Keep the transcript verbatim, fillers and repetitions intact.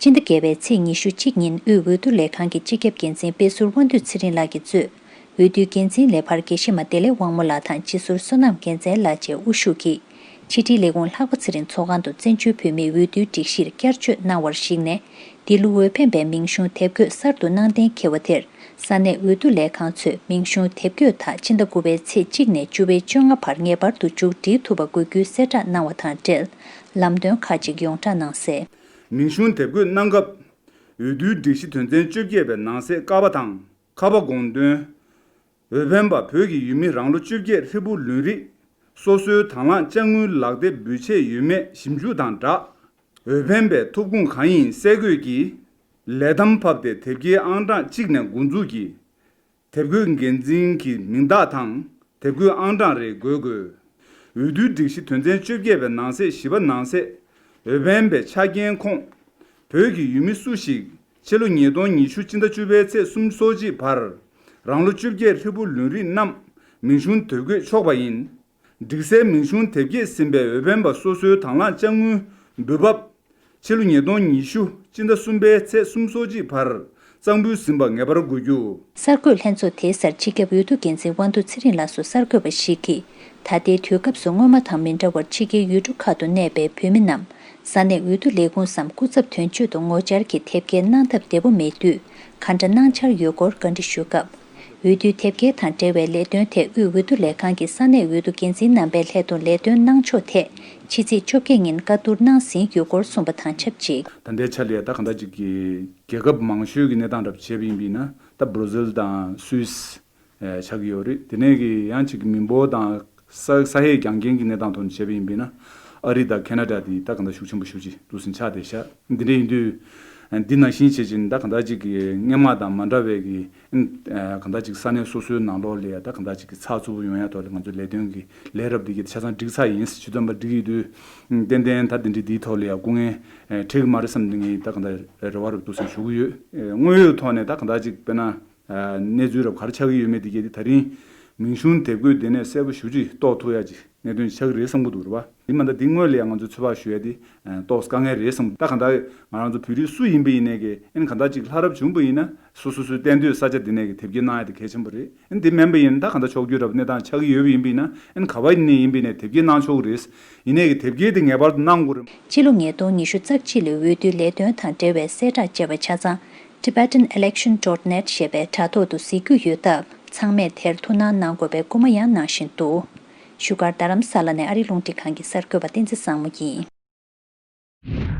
སྤྱི་ཟླ་བརྒྱད་པའི་ཚེས་ཉི་ཤུ་གཅིག་ཉིན་དབུས་འོས་བསྡུ་ལས་ཁང་གི་སྤྱི་ཁྱབ་འགན་འཛིན་དཔེ་ཟུར་དབང་འདུས་ཚེ་རིང་ལགས་ཀྱིས་གཙོས། འོས་བསྡུའི་འགན་འཛིན་ལས་འཕར་དགེ་བཤེས་མ་བདེ་ལེགས་དབང་མོ་ལགས་དང་སྤྱི་ཟུར་བསོད་ནམས་རྒྱལ་མཚན་ལགས་བཅས་དབུ་བཞུགས་ཀྱིས། ཕྱི་དྲིལ་ལས་ཁུངས་ལྷག་པ་ཚེ་རིང་ཚོགས་ཁང་དུ་བཙན་བྱོལ་བོད་མིའི་འོས་བསྡུའི་སྒྲིག་གཞིར་བསྐྱར་བཅོས་གནང་བར་གཞིགས་ནས། འདི་ལོ་འོས་འཕེན་པའི་མིང་གཞུང་དེབ་འགོད་གསར་དུ་གནང་གཏན་འཁེལ་བ་དེར། ས་གནས་འོས་བསྡུ་ལས་ཁང་ཚོས་མིང་གཞུང་དེབ་འགོད་དག་ཕྱི་ཟླ་དགུ་པའི་ཚེས་གཅིག་ནས་བཅུ་པའི་བཅོ་ལྔ་བར་ངེས་པར་དུ་མཇུག་སྒྲིལ་ཐུབ་པ་དགོས་རྒྱུའི་གསལ་བསྒྲགས་གནང་བ་དང་འབྲེལ། ལམ་སྟོན་ཁག་ཅིག་ཡོངས་བསྒྲགས་གནང་གསལ། མིང་གཞུང་དེབ་འགོད་གནང་སྐབས། འོས་བསྡུའི་སྒྲིག་གཞི་དོན་ཚན་བཅོ་བརྒྱད་པའི་ནང་གསེས་ཀ་པ་དང་ཁ་པ་དགོངས་དོན། འོས་འཕེན་པ་བོད་ཀྱི་ཡུལ་མི་རང་ལོ་བཅོ་བརྒྱད་ཧྲིལ་པོ་ལུས་རིགས་སོ་སོའི་དང་བླངས་དཔྱ་དངུལ་ལག་དེབ་འབུལ་ཆད་ཡོད་མེད་ཞིབ་འཇུག་དང་སྦྲགས། འོས་འཕེན་པའི་ཐོབ་ཁུངས་གང་ཡིན་གསལ་འགོད་ཀྱིས། ལས་ཐམ་ཕབ་སྟེ་དེབ་སྐྱེལ་ཨང་གྲངས་གཅིག་ནས་འགོ་འཛུགས་ཀྱིས། དེབ་འགོད་འགན་འཛིན་གྱི་མིང་རྟགས་དང་། དེབ་འགོད་ཨང་གྲངས་རེ་འགོད་དགོས། འོས་བསྡུའི་སྒྲིག་གཞི་དོན་ཚན་བཅོ་བརྒྱད་པའི་ནང་གསེས་བཞི་པ་ནང་གསེས། འོས་འཕེན་པའི་ཆ་རྐྱེན་ཁོངས། བོད་ཀྱི་ཡུལ་མི་སུ་ཞིག་ཕྱི་ལོ་ཉིས་སྟོང་ཉི་ཤུ་སྤྱི་ཟླ་བཅུ་པའི་ཚེས་སོ་གཅིག་བར། རང་ལོ་བཅོ་བརྒྱད་ཧྲིལ་པོ་ལོན་རིགས་རྣམས་མིང་གཞུང་དེབ་འགོད་ཆོག་པ་ཡིན། སྒྲིག་གསལ་མིང་གཞུང་དེབ་སྐྱེལ་ཟིན་པའི་འོས་འཕེན་པ་སོ་སོའི་དང་བླངས་དཔྱ་དངུལ་འབུལ་འབབ། ཕྱི་ལོ་ཉིས་སྟོང་ཉི་ཤུ་སྤྱི་ཟླ་གསུམ་པའི་ཚེས་སོ་གཅིག་བར་གཙང་ཕུད་ཟིན་པ་ངེས་པར་དགོས་རྒྱུ། གསར་འགོད་ལྷན་ཚོགས་དེའི་སར་སྤྱི་ཁྱབ་འོས་བསྡུ་འགན་འཛིན་དབང་འདུས་ཚེ་རིང་ལགས་སུ་གསར་འགོད་པ་ཞིག་གིས། ད་ལྟའི་དུས་སྐབས་སུ་སྔོན་མ་དང་མི་འདྲ་བར་ཕྱི་རྒྱལ་ཡུལ་གྲུ་ཁག་ཏུ་གནས་པའི་བོད་མི་རྣམས་ས་གནས་འོས་བསྡུ་ལས་ཁུངས་སམ་སྐུ་ཚབ་དོན་གཅོད་དུ་ངོ་བཅར་གྱིས་དེབ་སྐྱེལ་གནང་ཐབས་བདེ་པོ་མེད་དུས། ག་འདྲ་གནང་འཆར་ཡོད་སྐོར་བཀའ་འདྲི་ཞུས་སྐབས། འོས་བསྡུའི་དེབ་སྐྱེལ་དང་འབྲེལ་བའི་ལས་དོན་ཐད་དབུས་འོས་བསྡུ་ལས་ཁང་གི་ས་གནས་འོས་བསྡུ་འགན་འཛིན་རྣམ་པའི་ལྷན་ཐོག་ལས་དོན་གནང་ཕྱོགས་ཐད་ཕྱི་ཚེས་བཅོ་བརྒྱད་ཉིན་བཀའ་བསྡུར་གནང་ཟིན་ཡོད་སྐོར་གསུངས་པ་དང་ཆབས་ཅིག། ད་ལྟའི་ཆ་ལ་ད་གང་ལྟར་ཅིག་གི་རྒྱལ་ཁབ་མང་ཤོས་ཀྱི་གནས་སྟངས་འདྲ་བྱས་པ་ཡིན་པ་ཡིན་ན། ད་བྷར་ཛིལ་དང་སུད་སི་ཆགས་ཀྱི་ཡོད་རེད། དེ་ནས་ཀྱི་ཡང་ཅིག་མི་འབོར་དང་ས་ས་ཧེ་རྒྱང་མཁན་གྱི་གནས་སྟངས་ཐོག་ནས་བྱས་པ་ཡིན་པ་ཡིན་ན། ཨ་རི་དང་ཁེ་ན་ཌ་དེ་ད་གང་ལྟར་ཤུགས་ཆེན་པོ་ཞེ་པོ་ཅིག་འདུག་སེ་ཆགས་བསྡད་ཤག། འདི་འདྲ་ཡིན་དུས། འདི་ནང་བཞིན་བྱེད་ཅིང་ད་གང་ལྟར་ཅིག་གི་སྔོན་མ་དང་མ་འདྲ་བའི་གི། གང་ལྟར་ཅིག་ས་གནས་སོ་སོའི་ནང་ལོགས་ལ་ཡ་ད་གང་ལྟར་ཅིག་གི་ཚགས་ཚུད་པོ་ཡོང་ཡ་ཐོག་ལ་ང་ཚོའི་ལས་དོན་གྱི་ལས་རབ་འདི་གི་ཆ་ཚང་འགྲིག་ཚར་ཡིན། ཆུ་ཚོད་པ་འགྲིག་ཡོད་དུས། ཏན་ཏན་ད་འདི་འདྲའི་འདིའི་ཐོག་ལ་ཡ་སྐུ་ངལ་འཕྲད་ཀྱི་མ་རེད་བསམ་ནས་ངས་ད་གང་ལྟར་རེ་བ་རབ་འདུག་སེ་ཞུ་གི་ཡོད། དངོས་ཡོད་ཐོག་ནས་ད་གང་ལྟར་ཅིག་དཔེར་ན། གནས་ཚུལ་རབ་ག་རེ་ཆགས་ཀྱི་ཡོད་མེད་འདི་གས་དེ་ད་རིང་མིང་གཞུང་དེབ་འགོད་དེ་ནས་གསལ་པོ་ཞེ་པོ་ཅིག་རྟོགས་ཐུབ་ཡ་ཅིག་གནད་དོན་ཆགས་ཀྱི་རེད་བསམ་གྱི་འདུག་རེད་པ། དེ་མ་ད་འདི་སྔོན་ལ་ཡང་ང་ཚོས་ཚོད་དཔག་ཞུ་ཡ་དེ་ཏོག་ཙམ་དཀའ་ངལ་རེད་བསམ། ད་གང་ལྟར་ང་རང་ཚོ་བོད་རིགས་སུ་ཡིན་པ་ཡིན་ནའི་གི་ཨེ་ནི་གང་ལྟར་ཅིག་ལྷ་རབ་བྱུང་པ་ཡིན་ན་སོ་སོ་སོའི་གཏན་སྡོད་ས་ཆ་འདི་ནས་གི་དེབ་སྐྱེལ་གནང་ཡ་དེ་གལ་ཆེན་པོ་རེད། ཨེ་ནི་དེ་མིན་པ་ཡིན་ན་ད་གང་ལྟར་ཕྱོགས་བསྒྱུར་རབ་གནས་སྟངས་ཆགས་ཀྱི་ཡོད་པ་ཡིན་པ་ཡིན་ན་ཨེ་ནི་ག་བ་ཡིན་ནའི་ཡིན་པ་ཡིན་ནའི་དེབ་སྐྱེལ་གནང་ཆོག་གི་རེད། ཡིན་ནའི་གི་དེབ་སྐྱེལ་དེ་ངེས་པར་དུ་གནང་དགོས་རེད། སྤྱི་ལོ་ཉིས་སྟོང་ཉི་ཤུ་རྩ་གཅིག་ལོའི་འོས་བསྡུའི་ལས་དོན་དང་འབྲེལ་བའི་གསལ་བསྒྲགས་བཅས་པ་ཆ་ཚང་Tibetan Election dot net ཞེས་པའི་དྲ་ཐོག་ཏུ་གཟིགས་རྒྱུ་ཡོད་སྟབས། ཚང་མས་དེར་ཐུགས་སྣང་གནང་དགོས་པའི་སྐུལ་མ་ཡང་གནང་བཞིན་འདུག། བཞུགས་སྒར་རྡ་རམ་ས་ལ་ནས་ཨ་རིའི་རླུང་འཕྲིན་ཁང་གི་གསར་འགོད་པ་བསྟན་འཛིན་བཟང་མོ་ཡིན།